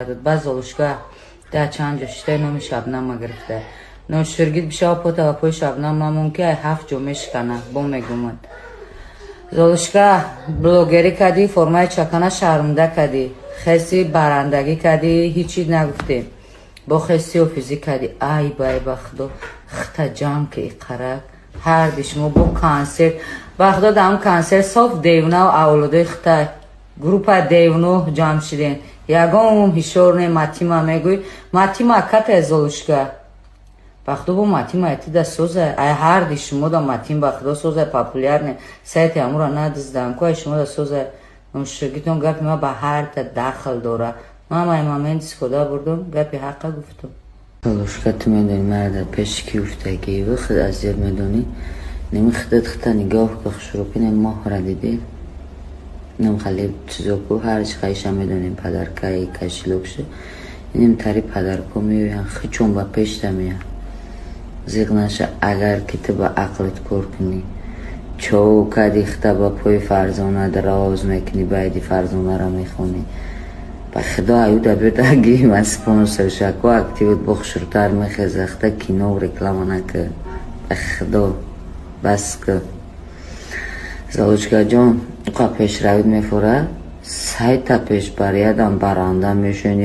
Баъд Золушка да чанд ҷо шитаи, номи Шабнама гирифта. Ноширгид бишава, пота ба пои Шабнам мамон, ки ай ҳафт ҷо мешикана, бо мегумад. Золушка, блогерӣ кардӣ, формаи чакана шармда кардӣ, хеси барандагӣ кардӣ, ҳичи нагуфтем. Бо хеси офизӣ кардӣ. Ай бай, ба худо, хита ҷамъ ки иқарак ҳарди шумо бо консерт. Ба худо, дар консерт соф девнау авлодои хитай, группа девно ҷамъ шидем. Ягон ҳишор не. Матима мегӯй, Матима кате. Золушка, ба худо, бо Матима этида соза. Ай ҳарди шумо да Матим, ба худо, соза, популярный сайти амура надиздан ку, ай шумо да соза. Ноширгитон, гапи ма ба ҳарта дахл дора. Ман ай момент истифода бурдум, гапи ҳаққа гуфтум. Золушка, ту медонӣ, мара дар пеши ки гуфтагӣ, худ азият медонӣ. Неми худат хита нигоҳ ка, хушрӯкини моҳра дидӣ. Нем хали чизо ку, ҳарчи хайша медонем, подаркаи кошелёкша инем тари подарко меоян, хичон ба пешта меян. Зиқ наша, агар ки ту ба ақлат кор кунӣ. Чо кади хита ба пои Фарзона дароз мекунӣ, байди Фарзонара мехонӣ. Ба худо, аюда биёдаги ман спонсор шако, активат бо хушрӯтар мехеза. Хита кино реклама накар, ба худо, бас ка. Золушкаҷон, уқа пешравид мефорад, сайта пешбариядам баранда мешавен.